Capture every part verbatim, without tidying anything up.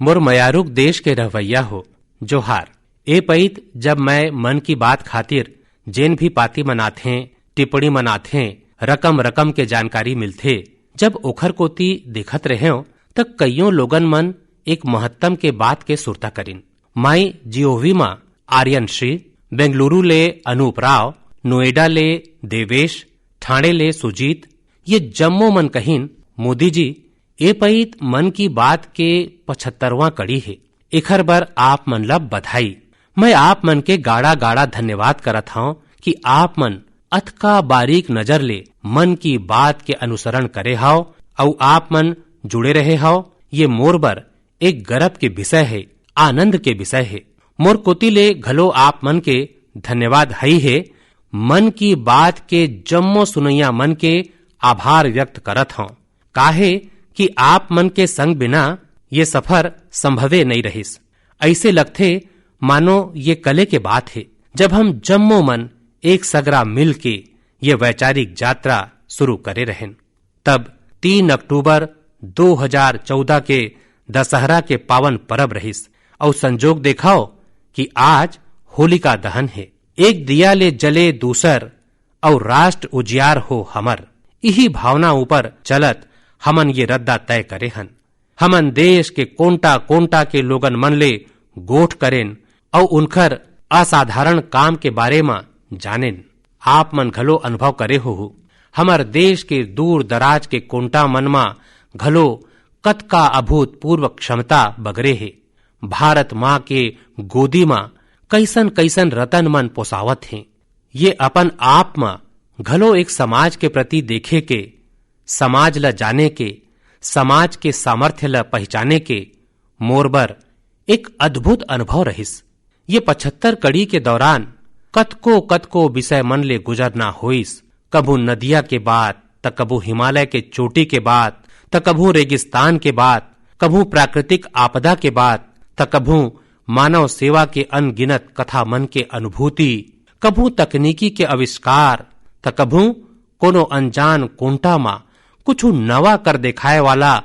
मोर मयारुक देश के रहवैया हो, जोहार। ए पइत जब मैं मन की बात खातिर जेन भी पाती मन आथें, टिप्पणी मन आथें, रकम रकम के जानकारी मिलथे, जब ओखर कोती देखत रहेंव, त कइयों लोगन मन एक महत्तम के बात के सुरता करिन। माई जीओवी म आर्यन श्री, बेंगलुरु ले अनूप राव, नोएडा ले देवेश, ठाणे ले सुजीत, ये जम्मो मन कहिन, "मोदी जी, ए पइत मन की बात के पचहत्तरवां कड़ी हे, एखर बर आप मन ला बधाई।" मैं आप मन के गाड़ा गाड़ा धन्यवाद करत हंव कि आप मन अतका बारीक नजर ले मन की बात के अनुसरण करे हव अउ आप मन जुड़े रहे हव। ये मोर बर एक गरब के विषय हे, आनंद के विषय हे। मोर कोति ले घलो आप मन के धन्यवाद हई हे। मन की बात के जम्मो सुनइया मन के आभार व्यक्त करत हंव, काहे कि आप मन के संग बिना ये सफर संभवे नइ रहिस। अइसे लगथे मानो ये कले के बात हे, जब हम जम्मो मन एक सगरा मिल के ये वैचारिक यात्रा शुरू करे रहेन। तब तीन अक्टूबर दो हजार चौदह के दशहरा के पावन परब रहिस, अउ संजोग देखव कि आज होलिका दहन हे। "एक दिया ले जले दूसर, अउ राष्ट्र उजियार हो हमर।" इही भावना ऊपर चलत हमन ये रद्दा तय करे हन। हमन देश के कोंटा कोंटा के लोगन मन ले गोठ करेन अउ उनखर असाधारण काम के बारे म जानेन। आप मन घलो अनुभव करे होहू, हमर देश के दूर दराज के कोंटा मन म घलो कतका अभूतपूर्व क्षमता बगरे हे। भारत माँ के गोदी म कइसन कइसन रतन मन पोसावत हें। ये अपन आप म घलो एक समाज के प्रति देखे के, समाज ल जाने के, समाज के सामर्थ्य ल पहिचाने के मोर बर एक अद्भुत अनुभव रहिस। ये पचहत्तर कड़ी के दौरान कतको कतको विषय मन ले गुजरना होइस। कभू नदिया के बात, त कभू हिमालय के चोटी के बात, त कभू रेगिस्तान के बात, कभू प्राकृतिक आपदा के बात, त कभू मानव सेवा के अनगिनत कथा मन के अनुभूति, कभू तकनीकी के आविष्कार, त कभू कोनो अनजान कोंटा म कुछु नवा कर देखाए वाला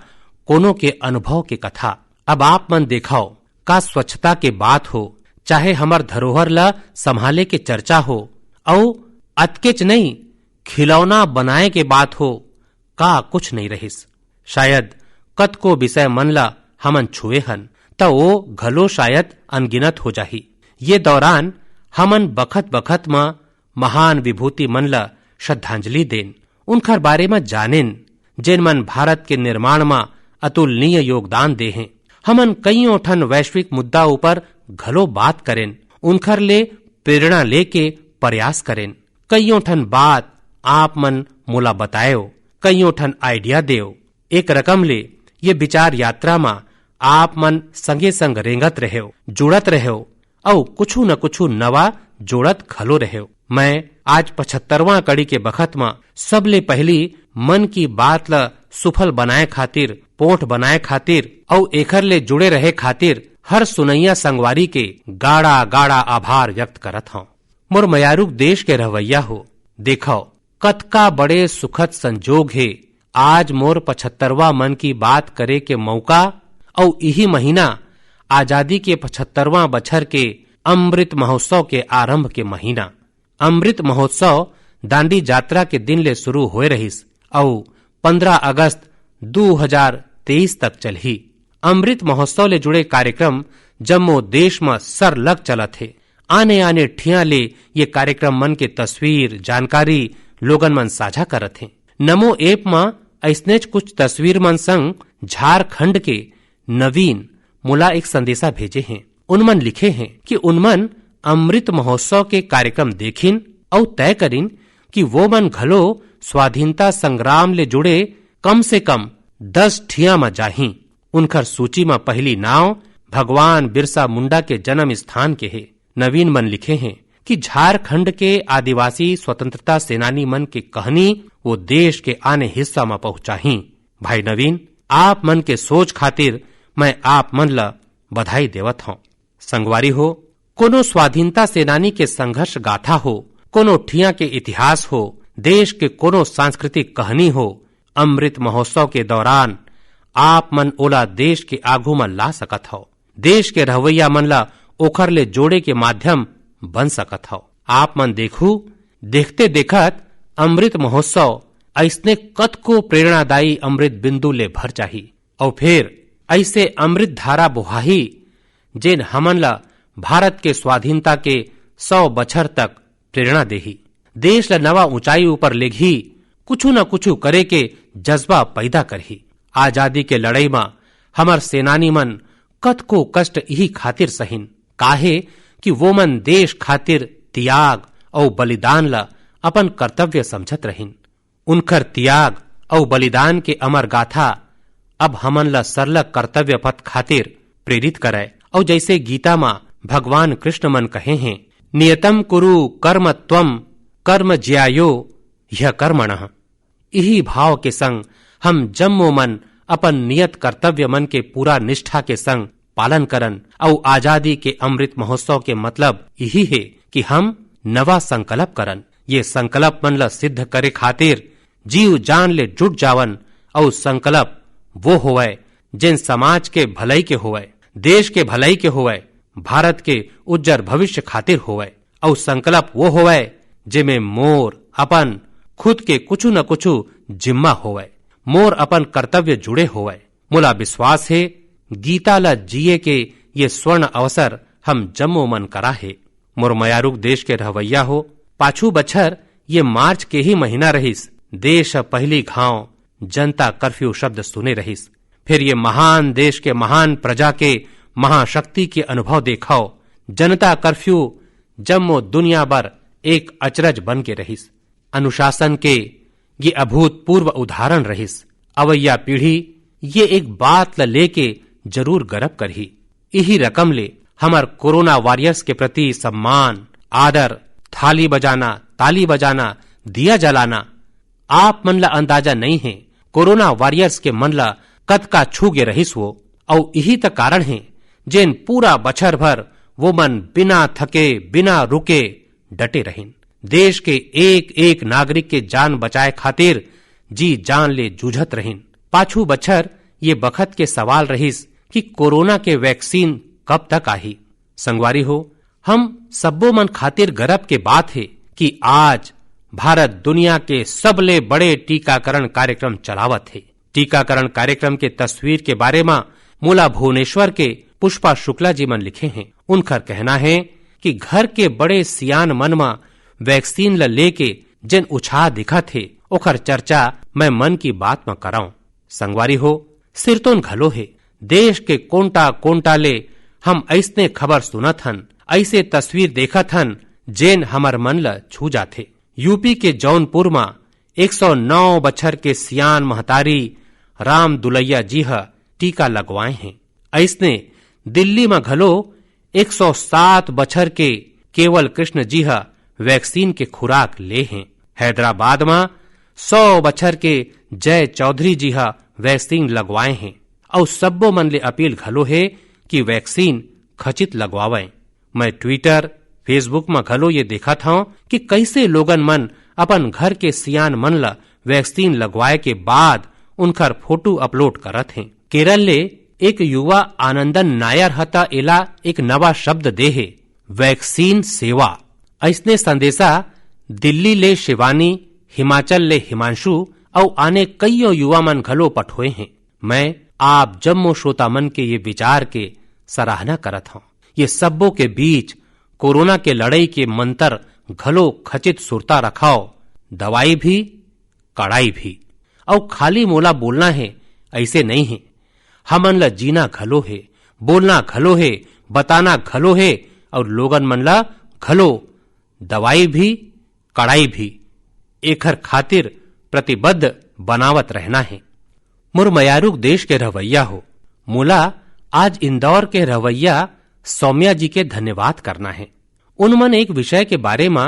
कोनो के अनुभव के कथा। अब आप मन देखव, का स्वच्छता के बात हो, चाहे हमर धरोहर ल संभाले के चर्चा हो, अउ अतकेच नइ, खिलौना बनाए के बात हो, का कुछ नइ रहिस। शायद कतको विषय मन ल हमन छुए हन, त वो घलो शायद अनगिनत हो जाही। ये दौरान हमन बखत बखत म महान विभूति मन ल श्रद्धांजलि देन, उनखर बारे म जानेन, जेन मन भारत के निर्माण म अतुलनीय योगदान दे हें। हमन कइयों ठन वैश्विक मुद्दा ऊपर घलो बात करेन, उनखर ले प्रेरणा लेके प्रयास करेन। कइयों ठन बात आप मन मोला बताएव, कइयों ठन आइडिया देव। एक रकम ले ये विचार यात्रा म आप मन संगे संग रेंगत रहेव, जुड़त रहेव, अउ कुछु न कुछु नवा जोड़त घलो रहेव। मैं आज पचहत्तरवां कड़ी के बखत म सबले पहिली मन की बात ल सुफल बनाए खातिर, पोंठ बनाए खातिर अउ एखर ले जुड़े रहे खातिर हर सुनइया संगवारी के गाड़ा गाड़ा आभार व्यक्त करत हंव। मोर मयारुक देश के रहवैया हो, देखव, कतका बड़े सुखद संजोग हे, आज मोर पचहत्तरवां मन की बात करे के मौका, अउ इही महीना आजादी के पचहत्तरवां बछर के अमृत महोत्सव के आरंभ के महीना। अमृत महोत्सव दांडी यात्रा के दिन ले शुरू होए रहिस अउ पंद्रह अगस्त दू हजार तेईस तक चलही। अमृत महोत्सव ले जुड़े कार्यक्रम जम्मो देश म सरलग चलत हे। आने-आने ठिया ले ये कार्यक्रम मन के तस्वीर, जानकारी लोगन मन साझा करत हें। नमो ऐप म अइसनेच कुछ तस्वीर मन संग झारखंड के नवीन मोला एक संदेशा भेजे हें। उनमन लिखे हें कि उनमन अमृत महोत्सव के कार्यक्रम देखिन अउ तय करिन कि वो मन घलो स्वाधीनता संग्राम ले जुड़े कम से कम दस ठिया म जाहीं। उनखर सूची म पहिली नांव भगवान बिरसा मुंडा के जन्म स्थान के हे। नवीन मन लिखे हें कि झारखंड के आदिवासी स्वतंत्रता सेनानी मन के कहनी वो देश के आने हिस्सा म पहुंचाही। भाई नवीन, आप मन के सोच खातिर मैं आप मन ल बधाई देवत हंव। संगवारी हो, कोनो स्वाधीनता सेनानी के संघर्ष गाथा हो, कोनो ठिया के इतिहास हो, देश के कोनो सांस्कृतिक कहनी हो, अमृत महोत्सव के दौरान आप मन ओला देश के आघू म ला सकत हव। देश के रहवइया मन ला ओखर ले जोड़े के माध्यम बन सकत हव। आप मन देखू, देखते देखत अमृत महोत्सव अइसने कतको प्रेरणादायी अमृत बिंदु ले भर जाही, अउ फेर अइसे अमृत धारा बोहाही, जेन हमन ला भारत के स्वाधीनता के सौ बछर तक प्रेरणा देही, देश ला नवा ऊंचाई ऊपर लेगही, कुछु न कुछु करे के जज्बा पैदा करही। आजादी के लड़ई म हमर सेनानी मन कतको कष्ट इही खातिर सहिन, काहे कि वो मन देश खातिर तियाग अउ बलिदान ला अपन कर्तव्य समझत रहिन। उनकर तियाग अउ बलिदान के अमर गाथा अब हमन ला सरलग कर्तव्य पथ खातिर प्रेरित करय। अउ जइसे गीता म भगवान कृष्ण मन कहे हें, "नियतम कुरु कर्म त्वम कर्म ज्यायो ह्यकर्मणः।" इही भाव के संग हम जम्मो मन अपन नियत कर्तव्य मन के पूरा निष्ठा के संग पालन करन अउ आजादी के अमृत महोत्सव के मतलब इही हे कि हम नवा संकल्प करन। ये संकल्प मन ल सिद्ध करे खातिर जीव जान ले जुट जावन अउ संकल्प वो होवय, जेन समाज के भलई के होवय, देश के भलई के होवय, भारत के उज्जर भविष्य खातिर होवय। अउ संकल्प वो होवय, जेमे मोर अपन खुद के कुछु न कुछु जिम्मा होवय, मोर अपन कर्तव्य जुड़े होवय। मोला विश्वास हे, गीता ला जिये के ये स्वर्ण अवसर हम जम्मो मन करा हे। मोर मयारुक देश के रहवैया हो, पाछू बछर ये मार्च के ही महीना रहिस, देश ह पहली घांव जनता कर्फ्यू शब्द सुने रहिस। फिर ये महान देश के महान प्रजा के महाशक्ति के अनुभव देखव। जनता कर्फ्यू जम्मो दुनिया बर एक अचरज बन के रहिस। अनुशासन के ये अभूतपूर्व उदाहरण रहिस। अवैया पीढ़ी ये एक बात ल लेके जरूर गरब करही। इही रकम ले हमर कोरोना वॉरियर्स के प्रति सम्मान, आदर, थाली बजाना, ताली बजाना, दिया जलाना, आप मन ला अंदाजा नइ हे, कोरोना वॉरियर्स के मन ला कतका छू गे रहिस वो। अउ इही त कारण हे, जेन पूरा बछर भर वो मन बिना थके, बिना रुके डटे रहिन। देश के एक-एक नागरिक के जान बचाए खातिर जी जान ले जूझत रहिन। पाछू बछर ये बखत के सवाल रहिस कि कोरोना के वैक्सीन कब तक आही। संगवारी हो, हम सब्बो मन खातिर गरब के बात हे कि आज भारत दुनिया के सबले बड़े टीकाकरण कार्यक्रम चलावत हे। टीकाकरण कार्यक्रम के तस्वीर के बारे म मोला भुवनेश्वर के पुष्पा शुक्ला जी मन लिखे हें। उनकर कहना हे कि घर के बड़े सियान मन म वैक्सीन ल लेके जेन उछाह दिखत हे, ओखर चर्चा मैं मन की बात म करंव। संगवारी हो, सिरतोन घलो हे। देश के कोंटा-कोंटा ले हम अइसने खबर सुनत हन, अइसे तस्वीर देखत हन, जेन हमर मन ल छू जाथे। यूपी के जौनपुर म एक सौ नौ बछर के सियान महतारी राम दुलैया जी ह टीका लगवाए हें। अइसने दिल्ली म घलो एक सौ सात बछर के केवल कृष्ण जी ह वैक्सीन के खुराक ले हें। हैदराबाद म सौ बछर के जय चौधरी जी ह वैक्सीन लगवाए हें। अउ सब्बो मन ले अपील घलो हे कि वैक्सीन खचित लगवावंय। मैं Twitter, Facebook म घलो ये देखत हंव कि कइसे लोगन मन अपन घर के सियान मन ल वैक्सीन लगवाए के बाद उनकर फोटो अपलोड करत हें। केरल ले एक युवा आनंदन नायर ह त एला एक नवा शब्द दे हे, वैक्सीन सेवा। अइसने संदेशा दिल्ली ले शिवानी, हिमाचल ले हिमांशु अउ आने कइयो युवा मन घलो पठोए हें। मैं आप जम्मो श्रोता मन के ये विचार के सराहना करत हंव। ये सब्बो के बीच कोरोना के लड़ई के मंतर घलो खचित सुरता रखव, दवाई भी, कड़ाई भी। अउ खाली मोला बोलना हे, अइसे नइ हे। हमन ल जीना घलो हे, बोलना घलो हे, बताना घलो हे, अउ लोगन मन ल घलो दवाई भी, कड़ाई भी, एखर खातिर प्रतिबद्ध बनावत रहना हे। मोर मयारुक देश के रहवैया हो, मोला आज इंदौर के रहवैया सौम्या जी के धन्यवाद करना हे। उन मन एक विषय के बारे म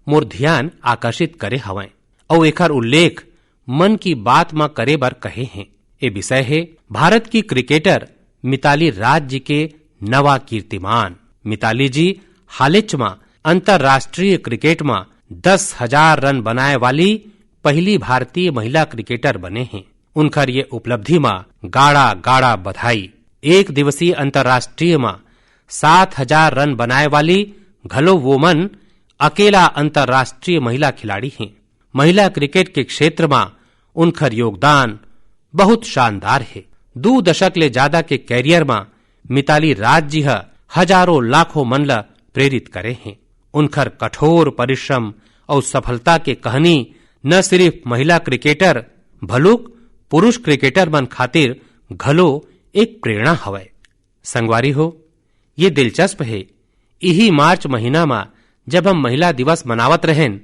मोर ध्यान आकर्षित करे हवंय, अउ एखर उल्लेख मन की बात म करे बर कहे हें। ए विषय हे भारत की क्रिकेटर मिताली राज जी के नवा कीर्तिमान। मिताली जी हालेच म अंतर्राष्ट्रीय क्रिकेट म दस हजार रन बनाए वाली पहली भारतीय महिला क्रिकेटर बने हें। उनकर ये उपलब्धि म गाड़ा गाड़ा बधाई। एक दिवसीय अंतर्राष्ट्रीय म सात हजार रन बनाए वाली घलो वो मन अकेला अंतर्राष्ट्रीय महिला खिलाड़ी हें। महिला क्रिकेट के क्षेत्र म उनकर योगदान बहुत शानदार हे। दू दशक ले जादा के कैरियर म मिताली राज जी ह हजारों लाखों मन ल प्रेरित करे हें। उनकर कठोर परिश्रम अउ सफलता के कहानी न सिर्फ महिला क्रिकेटर भलुक पुरुष क्रिकेटर मन खातिर घलो एक प्रेरणा हवय। संगवारी हो, ये दिलचस्प हे, इही मार्च महीना म जब हम महिला दिवस मनावत रहेन,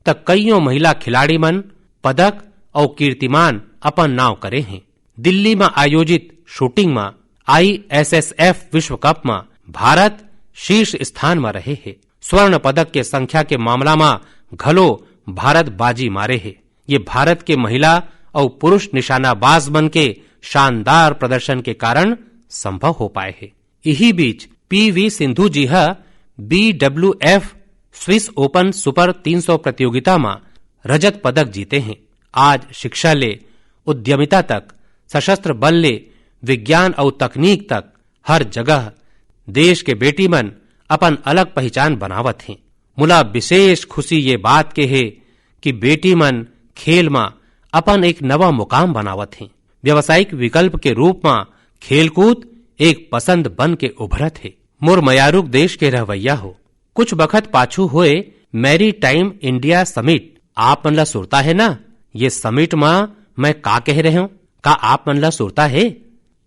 त कइयों महिला खिलाड़ी मन पदक अउ कीर्तिमान अपन नाव करे हें। दिल्ली म आयोजित शूटिंग म आईएसएसएफ विश्व कप म भारत शीर्ष स्थान म रहे हे। स्वर्ण पदक के संख्या के मामला म घलो भारत बाजी मारे हे। ये भारत के महिला अउ पुरुष निशानाबाज मन के शानदार प्रदर्शन के कारण संभव हो पाए हे। इही बीच पीवी सिंधु जी ह बीडब्ल्यूएफ स्विस ओपन सुपर तीन सौ प्रतियोगिता म रजत पदक जीते हें। आज शिक्षा ले उद्यमिता तक, सशस्त्र बल ले विज्ञान अउ तकनीक तक हर जगह देश के बेटी मन अपन अलग पहिचान बनावत हें। मोला विशेष खुशी ये बात के हे कि बेटी मन खेल म अपन एक नवा मुकाम बनावत हें। व्यावसायिक विकल्प के रूप म खेलकूद एक पसंद बन के उभरत हे। मोर मयारुक देश के रहवैया हो, कुछ बखत पाछू होए मैरी टाइम इंडिया समिट आप मन ला सुरता हे ना? ये समिट म मैं का कह रहे हूँ, का आप मन ला सुरता हे?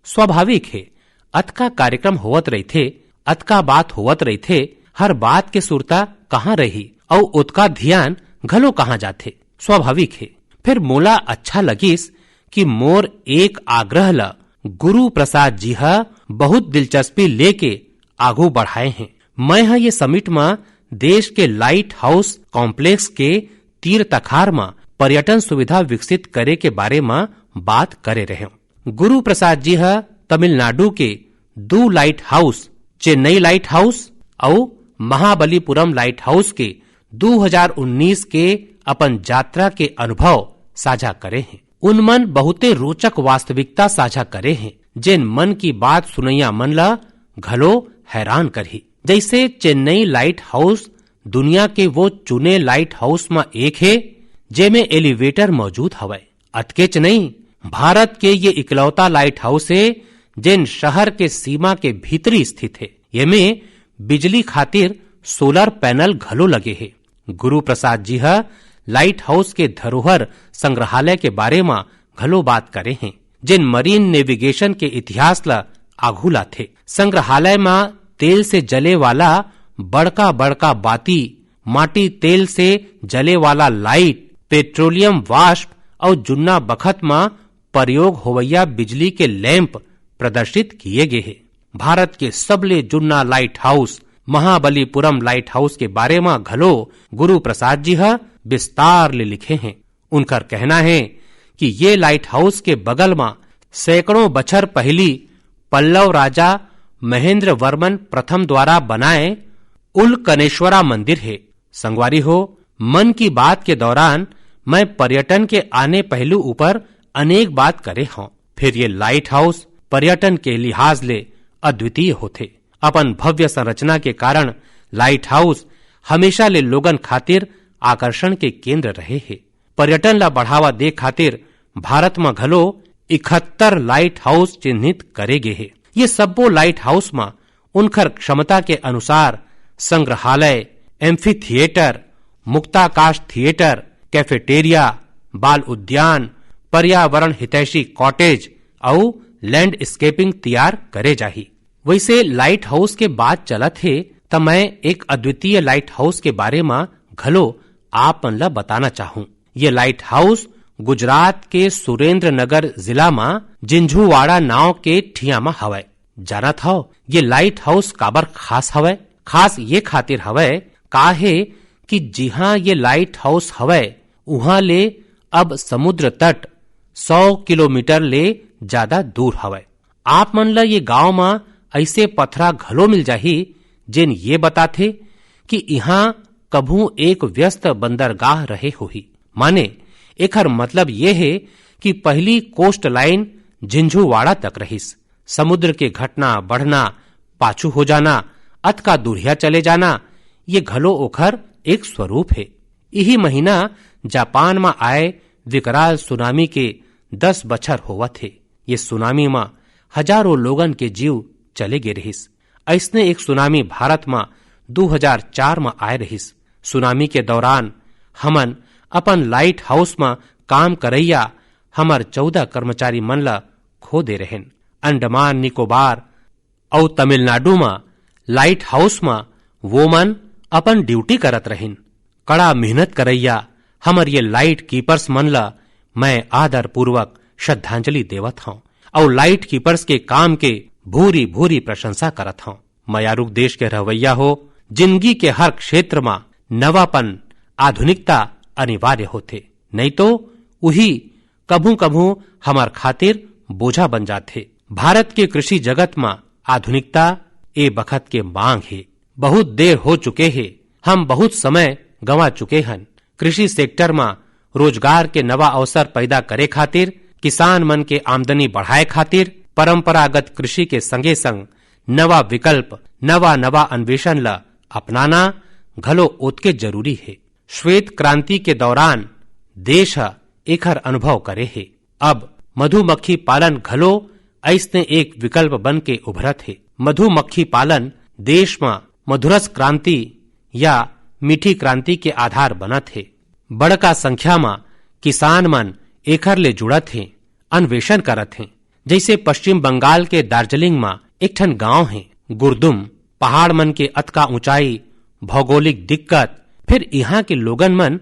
स्वाभाविक हे, अतका कार्यक्रम होवत रहिथे, अतका बात होवत रहिथे, हर बात के सुरता कहाँ रही अउ ओतका धियान घलो कहाँ जाथे? स्वाभाविक हे। फिर मोला अच्छा लगिस कि मोर एक आग्रह ल गुरु प्रसाद जी ह बहुत दिलचस्पी लेके आगू बढ़ाए हें। मैं ह ये समिट म देश के लाइट हाउस कॉम्प्लेक्स के तीर तखार म पर्यटन सुविधा विकसित करे के बारे म बात करे रहेंव। गुरु प्रसाद जी ह तमिलनाडु के दू light house, Chennai light house अउ महाबलीपुरम लाइट हाउस के दू हजार उन्नीस के अपन यात्रा के अनुभव साझा करे हें। उन मन बहुते रोचक वास्तविकता साझा करे हें, जेन मन की बात सुनइया मन ला घलो हैरान करही। जैसे चेन्नई लाइट हाउस दुनिया के वो चुने लाइट हाउस म एक हे, जेमे एलिवेटर मौजूद हवय। अतकेच नहीं, भारत के ये इकलौता लाइट हाउस हे, जेन शहर के सीमा के भीतरी स्थित हे। येमे बिजली खातिर सोलर पैनल घलो लगे हे। गुरु प्रसाद जी ह लाइट हाउस के धरोहर संग्रहालय के बारे म घलो बात करे हें, जेन मरीन नेविगेशन के इतिहास ल आघू लाथे। संग्रहालय म तेल से जले वाला बड़का-बड़का बाती, माटी तेल से जले वाला लाइट, पेट्रोलियम वाष्प अउ जुन्ना बखत म प्रयोग होवइया बिजली के लैंप प्रदर्शित किए गे हे। भारत के सबले जुन्ना light house Mahabalipuram light house के बारे म घलो गुरु प्रसाद जी ह विस्तार ले लिखे हें। उनकर कहना हे कि ये लाइट हाउस के बगल म सैकड़ों बछर पहिली पल्लव राजा महेंद्र वर्मन प्रथम द्वारा बनाए उलकनेश्वरा मंदिर हे। संगवारी हो, मन की बात के दौरान मैं पर्यटन के आने पहलू ऊपर अनेक बात करे हौं। फिर ये लाइट हाउस पर्यटन के लिहाज ले अद्वितीय होथे। अपन भव्य संरचना के कारण लाइट हाउस हमेशा ले लोगन खातिर आकर्षण के केंद्र रहे हे। पर्यटन ला बढ़ावा दे खातिर भारत म घलो इकहत्तर लाइट हाउस चिन्हित करे गे हे। ये सब्बो लाइट हाउस म उनखर क्षमता के अनुसार संग्रहालय, एम्फी थिएटर, मुक्ताकाश थिएटर, कैफेटेरिया, बाल उद्यान, पर्यावरण हितैषी कॉटेज अउ लैंडस्केपिंग तैयार करे जाही। वैसे लाइट हाउस के बात चलत हे, त मैं एक अद्वितीय लाइट हाउस के बारे म घलो आप मन ल बताना चाहूं। ये लाइट हाउस गुजरात के सुरेंद्रनगर जिला म जिंझुवाड़ा नाव के ठिया म हवय। जानत हव, ये लाइट हाउस काबर खास हवय? खास ये खातिर हवय, का हे कि जिहां ये लाइट हाउस हवय, उहां ले अब समुद्र तट सौ किलोमीटर ले जादा दूर हवय। आप मन ल ये गांव म अइसे पथरा घलो मिल जाही, जेन ये बताथे कि इहां कभू एक व्यस्त बंदरगाह रहे होही। माने, एखर मतलब ये हे कि पहिली कोस्ट लाइन झिंझुवाड़ा तक रहिस। समुद्र के घटना बढ़ना, पाछू हो जाना, अतका दूरिहा चले जाना, ये घलो ओखर एक स्वरूप हे। इही महीना जापान म आए विकराल सुनामी के दस बछर होवत हे। ये सुनामी म हजारों लोगन के जीव चले गे रहिस। अइसने एक सुनामी भारत म दू हजार चार म आए रहिस। सुनामी के दौरान हमन अपन लाइट हाउस म काम करइया हमर चौदह कर्मचारी मन ल खो दे रहेन। अंडमान निकोबार अउ तमिलनाडु म लाइट हाउस म वो मन अपन ड्यूटी करत रहिन। कड़ा मेहनत करइया हमर ये लाइट कीपर्स मन ल मैं आदरपूर्वक श्रद्धांजलि देवत हंव अउ लाइट कीपर्स के काम के भूरी भूरी प्रशंसा करत हंव। मयारुक देश के रहवैया हो, जिंदगी के हर क्षेत्र म नवापन, आधुनिकता अनिवार्य होथे, नइ तो उही कभू-कभू हमर खातिर बोझा बन जाथे। भारत के कृषि जगत म आधुनिकता ए बखत के मांग हे। बहुत देर हो चुके हे, हम बहुत समय गंवा चुके हन। कृषि सेक्टर म रोजगार के नवा अवसर पैदा करे खातिर, किसान मन के आमदनी बढ़ाए खातिर, परंपरागत कृषि के संगे-संग नवा विकल्प, नवा-नवा अन्वेषण ल अपनाना घलो ओतके जरूरी हे। श्वेत क्रांति के दौरान देश ह एखर अनुभव करे हे। अब मधुमक्खी पालन घलो अइसने एक विकल्प बन के उभरत हे। मधुमक्खी पालन देश म मधुरस क्रांति या मीठी क्रांति के आधार बनत हे। बड़का संख्या म किसान मन एखर ले जुड़त हें, अन्वेषण करत हें। जइसे पश्चिम बंगाल के दार्जिलिंग म एक ठन गांव हे गुरदुम। पहाड़ मन के अतका ऊंचाई, भौगोलिक दिक्कत, फिर इहां के लोगन मन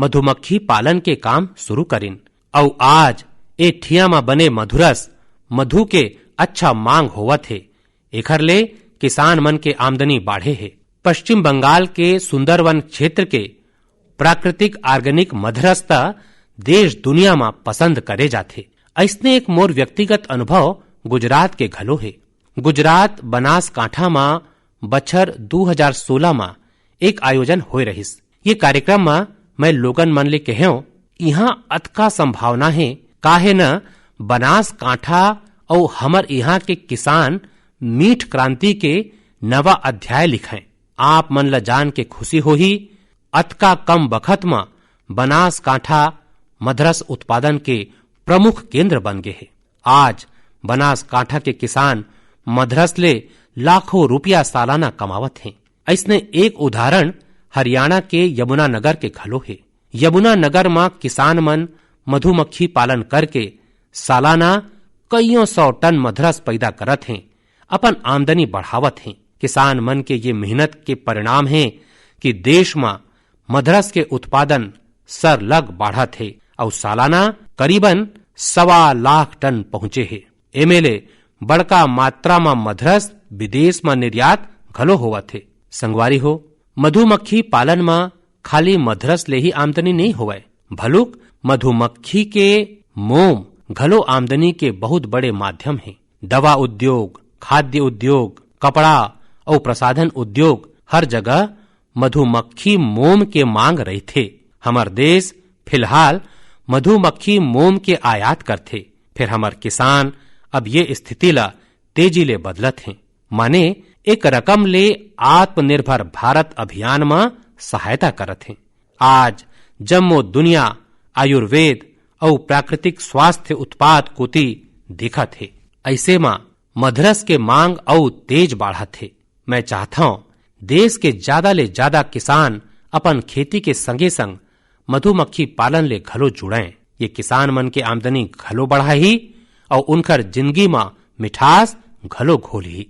मधुमक्खी पालन के काम शुरू करिन। अउ आज ए ठिया म बने मधुरस मधु के अच्छा मांग होवत हे। एखर ले किसान मन के आमदनी बाढ़े हे। पश्चिम बंगाल के सुंदरवन क्षेत्र के प्राकृतिक ऑर्गेनिक मधरस त देश दुनिया म पसंद करे जाथे। अइसने एक मोर व्यक्तिगत अनुभव गुजरात के घलो हे। गुजरात बनासकांठा म बछर दू हजार सोलह म एक आयोजन होए रहिस। ये कार्यक्रम म मैं लोगन मन ले कहेंव, इहां अतका संभावना हे, काहे न बनासकांठा अउ हमर इहां के किसान मीठ क्रांति के नवा अध्याय लिखें। आप मन ल जान के खुशी होही, अतका कम बखत म बनासकांठा मधरस उत्पादन के प्रमुख केंद्र बन गे हे। आज बनासकांठा के किसान मधरस ले लाखों रुपया सालाना कमावत हें। अइसने एक उदाहरण हरियाणा के यमुनानगर के घलो हे। यमुनानगर म किसान मन मधुमक्खी पालन करके सालाना कइयों सौ टन मधरस पैदा करत हें, अपन आमदनी बढ़ावत हें। किसान मन के ये मेहनत के परिणाम हे कि देश म मधरस के उत्पादन सरलग बाढ़त हे अउ सालाना करीबन सवा लाख टन पहुंचे हे। एमे ले बड़का मात्रा म मधरस विदेश म निर्यात घलो होवत हे। संगवारी हो, मधुमक्खी पालन म खाली मधरस ले ही आमदनी नइ होवय, भलुक मधुमक्खी के मोम घलो आमदनी के बहुत बड़े माध्यम हे। दवा उद्योग, खाद्य उद्योग, कपड़ा अउ प्रसाधन उद्योग, हर जगह मधुमक्खी मोम के मांग रहिथे। हमर देश फिलहाल मधुमक्खी मोम के आयात करथे, फेर हमर किसान अब ये स्थिति ला तेजी ले बदलत हें, माने एक रकम ले आत्मनिर्भर भारत अभियान म सहायता करत हें। आज जम्मो दुनिया आयुर्वेद अउ प्राकृतिक स्वास्थ्य उत्पाद कोति देखत हे। अइसे म मधरस के मांग अउ तेज बाढ़त हे। मैं चाहत हंव, देश के ज्यादा ले ज्यादा किसान अपन खेती के संगे-संग मधुमक्खी पालन ले घलो जुड़ें। ये किसान मन के आमदनी घलो बढ़ाही अउ उनकर जिंदगी म मिठास घलो घोलही।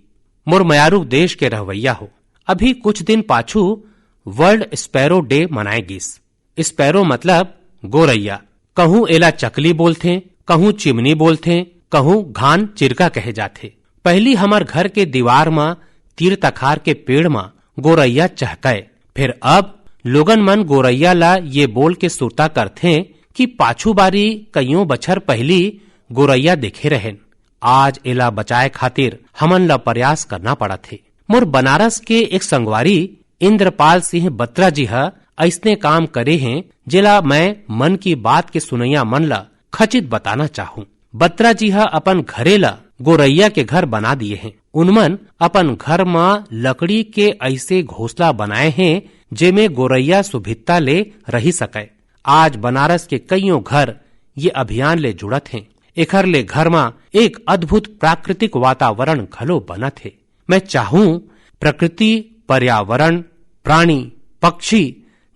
मोर मयारू देश के रहवैया हो, अभी कुछ दिन पाछू वर्ल्ड स्पैरो डे मनाए गिस। स्पैरो मतलब गोरैया। कहूं एला चकली बोलथें, कहूं चिमनी बोलथें, कहूं घान चिरका कहे जाथे। पहिली हमर घर के दीवार म तीर तखार के पेड़ म गोरैया चहकय। फेर अब लोगन मन गोरैया ला ये बोल के सुरता करथें कि पाछू बारी कइयों बछर पहिली गोरैया देखे रहेन। आज एला बचाए खातिर हमन ला प्रयास करना पड़त हे। मोर बनारस के एक संगवारी इंद्रपाल सिंह बत्रा जी ह अइसने काम करे हें, जेला मैं मन की बात के सुनइया मन ला खचित बताना चाहूं। बत्रा जी ह अपन घरे ल गोरैया के घर बना दिए हैं। उनमन अपन घर म लकड़ी के ऐसे घोंसला बनाए हैं, जेमे गोरैया सुभित्ता ले रही सकय। आज बनारस के कइयों घर ये अभियान ले जुड़त हैं। एखर ले घर म एक अद्भुत प्राकृतिक वातावरण घलो बनत हे। मैं चाहूं, प्रकृति, पर्यावरण, प्राणी, पक्षी,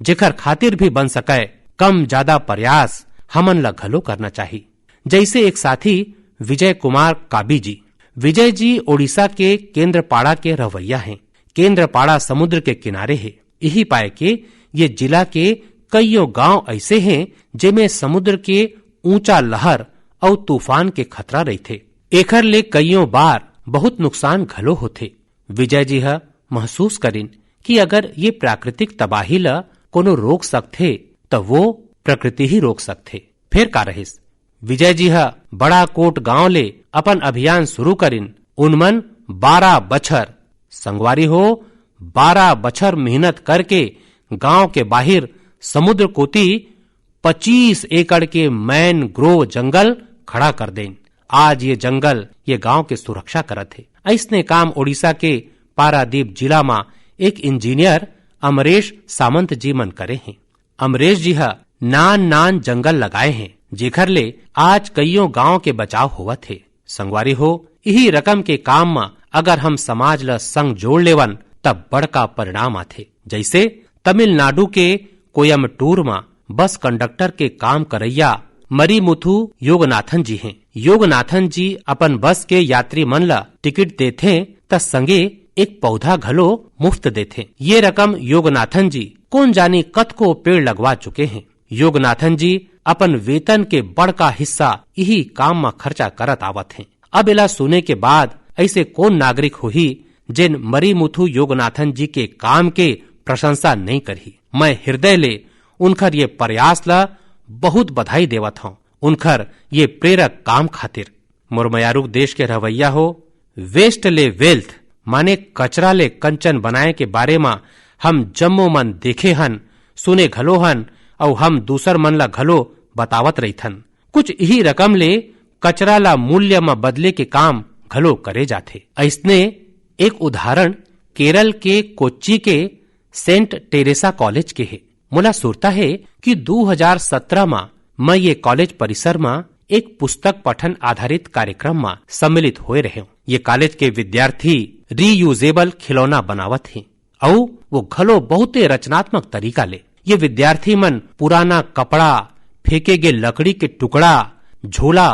जेकर खातिर भी बन सकय, कम ज्यादा प्रयास हमन ला घलो करना चाही। जैसे एक साथी विजय कुमार काबी जी। विजय जी ओडिशा के केंद्रपाड़ा के रहवैया हैं। केंद्रपाड़ा समुद्र के किनारे हे। इही पाए के ये जिला के कइयों गांव ऐसे हैं, जेमे समुद्र के ऊंचा लहर अउ तूफान के खतरा रहिथे। एखर ले कइयों बार बहुत नुकसान घलो होथे। विजय जी ह महसूस करिन कि अगर ये प्राकृतिक तबाही ल कोनो रोक सकथे, त वो प्रकृति ही रोक सकथे। फेर का रहिस? विजय जी ह बड़ा कोट गांव ले अपन अभियान शुरू करिन। उनमन बारह बछर, संगवारी हो, बारह बछर मेहनत करके गांव के बाहिर समुद्र कोती पच्चीस एकड़ के मैनग्रोव जंगल खड़ा कर देन। आज ये जंगल ये गांव के सुरक्षा करत हे। अइसने काम ओडिशा के पारादीप जिला म एक इंजीनियर अमरेश सामंत जी मन करे हैं। अमरेश जी ह नान नान जंगल लगाए हैं, जेखर ले आज कइयों गांव के बचाव होवत हे। संगवारी हो, इही रकम के काम म अगर हम समाज ल संग जोड़ लेवन, तब बड़का परिणाम आथे। जैसे तमिलनाडु के कोयम्बटूर म बस कंडक्टर के काम करइया मरीमुथु योगनाथन जी हैं। योगनाथन जी अपन बस के यात्री मन ल टिकट देथे, त संगे एक पौधा घलो मुफ्त देथे। ये रकम योगनाथन जी कोन जानी कतको पेड़ लगवा चुके हैं। योगनाथन जी अपन वेतन के बड़का हिस्सा इही काम म खर्चा करत आवत हैं। अब एला सुने के बाद ऐसे कोन नागरिक होही, जेन मरीमुथु योगनाथन जी के काम के प्रशंसा नहीं करही? मैं हृदय ले उनखर ये प्रयास ला बहुत बधाई देवत हौं, उनखर ये प्रेरक काम खातिर। मोर मयारुक देश के रहवैया हो, वेस्ट ले वेल्थ, माने कचरा ले कंचन बनाए के बारे म हम जम्मो मन देखे हन, सुने घलो हन, अउ हम दूसर मन ला घलो बतावत रहिथन। कुछ इही रकम ले कचरा ला मूल्य म बदले के काम घलो करे जाथे। अइसने एक उदाहरण केरल के कोच्चि के सेंट टेरेसा कॉलेज के हे। मोला सुरता हे कि दू हजार सत्रह म मैं ये कॉलेज परिसर म एक पुस्तक पठन आधारित कार्यक्रम म सम्मिलित होए रहेंव। ये कॉलेज के विद्यार्थी रीयूजेबल खिलौना बनावत हे, अउ वो घलो बहुते रचनात्मक तरीका ले। ये विद्यार्थी मन पुराना कपड़ा, फेंके गे लकड़ी के टुकड़ा, झोला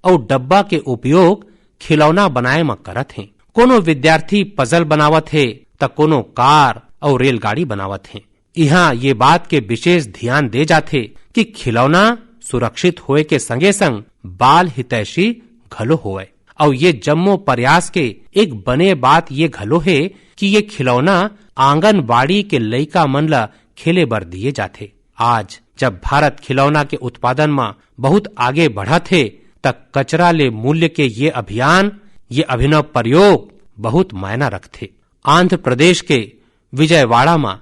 अउ डब्बा के उपयोग खिलौना बनाए म करत हे। कोनो विद्यार्थी पजल बनावत हे, त कोनो कार अउ रेलगाड़ी बनावत हे। इहाँ ये बात के विशेष ध्यान दे जाथे कि खिलौना सुरक्षित होए के संगे संग बाल हितैषी घलो होवय। अउ ये जम्मो प्रयास के एक बने बात ये घलो हे कि ये खिलौना आंगनबाड़ी के लइका मन ल खेले बर दिए जाथे। आज जब भारत खिलौना के उत्पादन म बहुत आगे बढ़त हे, त कचरा ले मूल्य के ये अभियान, ये अभिनव प्रयोग बहुत मायना रखथे। आंध्र प्रदेश के विजयवाड़ा म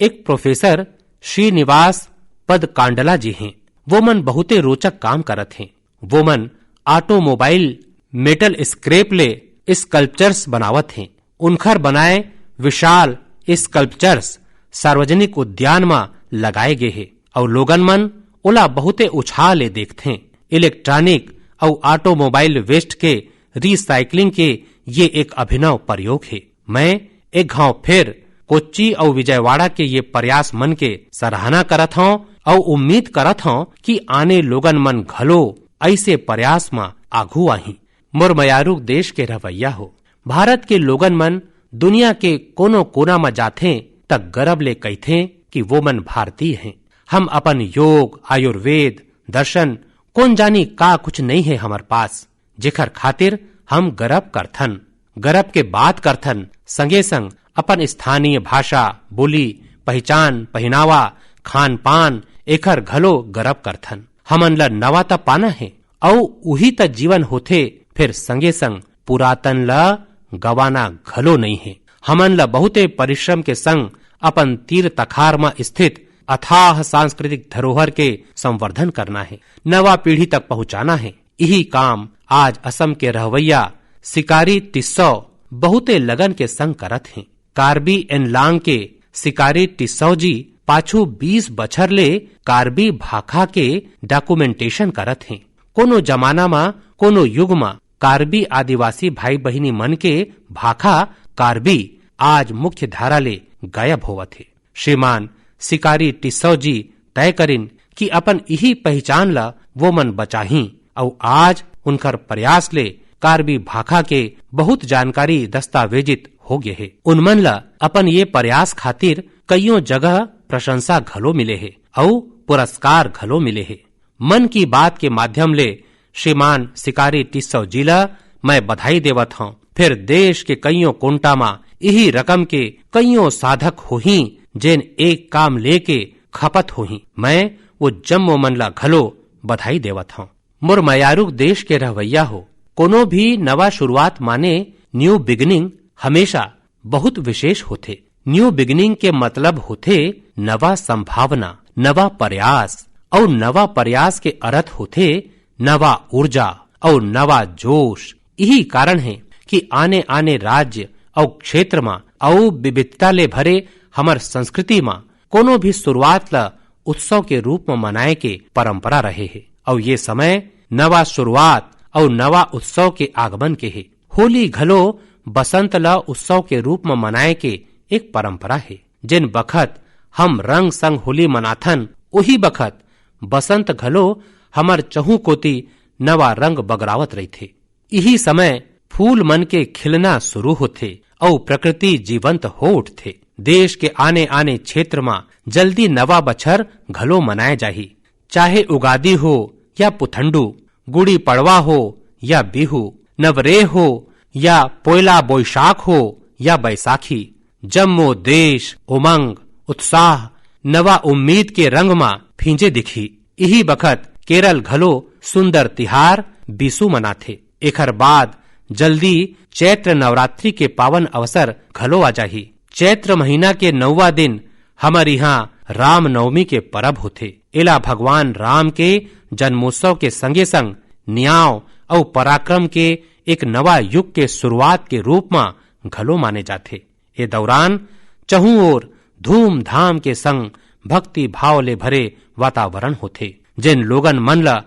एक प्रोफेसर श्रीनिवास पदकांडला जी हैं। वो मन बहुते रोचक काम करत हैं। वो मन ऑटोमोबाइल मेटल स्क्रैप ले स्कल्पचर्स बनावत हैं। उनखर बनाए विशाल स्कल्पचर्स सार्वजनिक उद्यान म लगाए गे हे अउ लोगन मन ओला बहुते उछाह ले देखथें। इलेक्ट्रॉनिक अउ ऑटोमोबाइल वेस्ट के रिसाइकलिंग के ये एक अभिनव प्रयोग हे। मैं एक घांव फेर कोच्चि अउ विजयवाड़ा के ये प्रयास मन के सराहना करत हौं अउ उम्मीद करत हौं कि आने लोगन मन घलो ऐसे प्रयास म आघू आही। मोर मयारू देश के रहवैया हो, भारत के लोगन मन दुनिया के कोनो कोना म जाथें, त गरब ले कहिथें कि वो मन भारतीय हैं। हम अपन योग, आयुर्वेद, दर्शन, कोन जानी का कुछ नहीं है हमर पास, जेखर खातिर हम गरब करथन। गरब के बात करथन, संगे संग अपन स्थानीय भाषा, बोली, पहिचान, पहिनावा, खान पान, एखर घलो गरब करथन। हमन ल नवा त पाना हे, अउ उही त जीवन होथे, फेर संगे संग पुरातन ल गवाना घलो नइ हे। हमन ल बहुते परिश्रम के संग अपन तीर तखार म स्थित अथाह सांस्कृतिक धरोहर के संवर्धन करना हे, नवा पीढ़ी तक पहुंचाना हे। इही काम आज असम के रहवैया सिकारी टिस्सौ बहुते लगन के संग करत हें। कार्बी एनलांग के सिकारी टिस्सौ जी पाछू बीस बछर ले कार्बी भाखा के documentation करत हें। कोनो जमाना म, कोनो युग म कार्बी आदिवासी भाई बहिनी मन के भाखा कार्बी आज मुख्य धारा ले गायब होवत हे। श्रीमान सिकारी टिस्सौ जी तय करिन कि अपन इही पहिचान ल वो मन बचाहीं, अउ आज उनकर प्रयास ले कार्बी भाखा के बहुत जानकारी दस्तावेजित हो गे हे। उन मन ल अपन ये प्रयास खातिर कइयों जगह प्रशंसा घलो मिले हे अउ पुरस्कार घलो मिले हे। मन की बात के माध्यम ले श्रीमान सिकारी टिस्सौ जी ल मैं बधाई देवत हौं। फिर देश के कइयों कोंटा म इही रकम के कइयों साधक होही, जेन एक काम लेके खपत होही। मैं वो जम्मो मन ल घलो बधाई देवत हौं। मोर मयारुक देश के रहवैया हो, कोनो भी नवा शुरुआत माने new beginning हमेशा बहुत विशेष होथे। New beginning के मतलब होथे नवा संभावना, नवा प्रयास, अउ नवा प्रयास के अर्थ होथे नवा ऊर्जा अउ नवा जोश। इही कारण हे कि आने-आने राज्य अउ क्षेत्र म अउ विविधता ले भरे हमर संस्कृति म कोनो भी शुरुआत ल उत्सव के रूप म मनाए के परंपरा रहे हे, अउ ये समय नवा शुरुआत अउ नवा उत्सव के आगमन के हे। होली घलो बसंत ल उत्सव के रूप म मनाए के एक परंपरा हे। जेन बखत हम रंग संग होली मनाथन, उही बखत बसंत घलो हमर चहु कोति नवा रंग बगरावत रहिथे। इही समय फूल मन के खिलना शुरू होथे अउ प्रकृति जीवंत हो उठथे। देश के आने-आने क्षेत्र म जल्दी नवा बछर घलो मनाए जाही। चाहे उगादी हो या पुथंडू, गुड़ी पड़वा हो या बिहू, नवरेह हो या पोयला बोइशाख हो या बैसाखी, जम्मो देश उमंग, उत्साह, नवा उम्मीद के रंग म भींजे दिखही। इही बखत केरल घलो सुंदर तिहार बिसु मनाथे। एखर बाद जल्दी चैत्र नवरात्रि के पावन अवसर घलो आ जाही। चैत्र महीना के नौवा दिन हमर इहाँ रामनवमी के परब होथे। एला भगवान राम के जन्मोत्सव के संगे संग नियाव अउ पराक्रम के एक नवा युग के शुरुआत के रूप म घलो माने जाथे। ए दौरान चहु ओर धूमधाम के संग भक्ति भाव ले भरे वातावरण होथे, जेन लोगन मन ल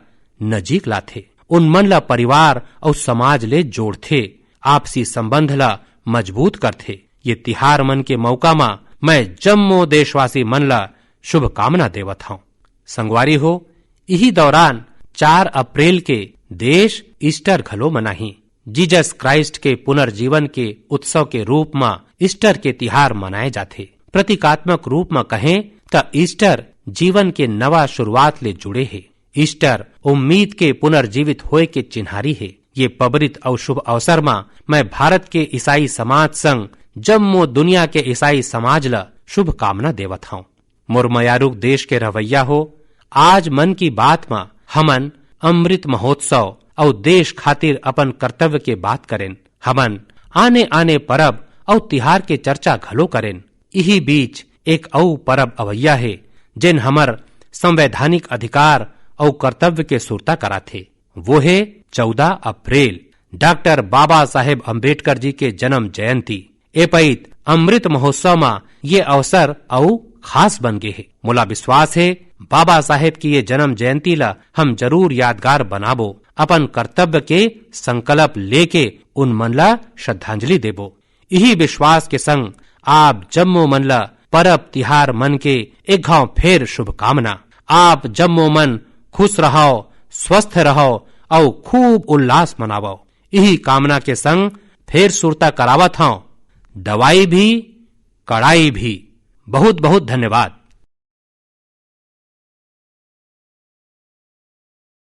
नजीक लाथे, उन मन ल परिवार अउ समाज ले जोड़थे, आपसी संबंध ल मजबूत करथे। ये तिहार मन के मौका म मैं जम्मो देशवासी मन ल शुभकामना देवत हौं। संगवारी हो, इही दौरान चार अप्रैल के देश ईस्टर घलो मनाही। जीसस क्राइस्ट के पुनर्जीवन के उत्सव के रूप म ईस्टर के तिहार मनाए जाथे। प्रतीकात्मक रूप म कहें, त ईस्टर जीवन के नवा शुरुआत ले जुड़े हे। ईस्टर उम्मीद के पुनर्जीवित होए के चिन्हारी हे। ये पबरित अउ शुभ अवसर म मैं भारत के ईसाई समाज संग जम्मो दुनिया के ईसाई समाज ल शुभकामना देवत हौं। मोर मयारुक देश के रहवैया हो, आज मन की बात म हमन अमृत महोत्सव अउ देश खातिर अपन कर्तव्य के बात करेन। हमन आने-आने परब अउ तिहार के चर्चा घलो करेन। इही बीच एक अउ परब अवैया हे, जेन हमर संवैधानिक अधिकार अउ कर्तव्य के सुरता कराथे। वो हे चौदह अप्रैल, डॉक्टर बाबा साहेब अम्बेडकर जी के जन्म जयंती। ए पइत अमृत महोत्सव म ये अवसर अउ खास बन गे हे। मोला विश्वास हे, बाबा साहेब की ये जन्म जयंती ल हम जरूर यादगार बनाबो, अपन कर्तव्य के संकल्प लेके उन मन ल श्रद्धांजलि देबो। इही विश्वास के संग आप जम्मो मन ल परब तिहार मन के एक घाव फेर शुभकामना। आप जम्मो मन खुश रहव, स्वस्थ रहव अउ खूब उल्लास मनावव। इही कामना के संग फेर सुरता करावत हौं, दवाई भी, कड़ाई भी। बहुत बहुत धन्यवाद।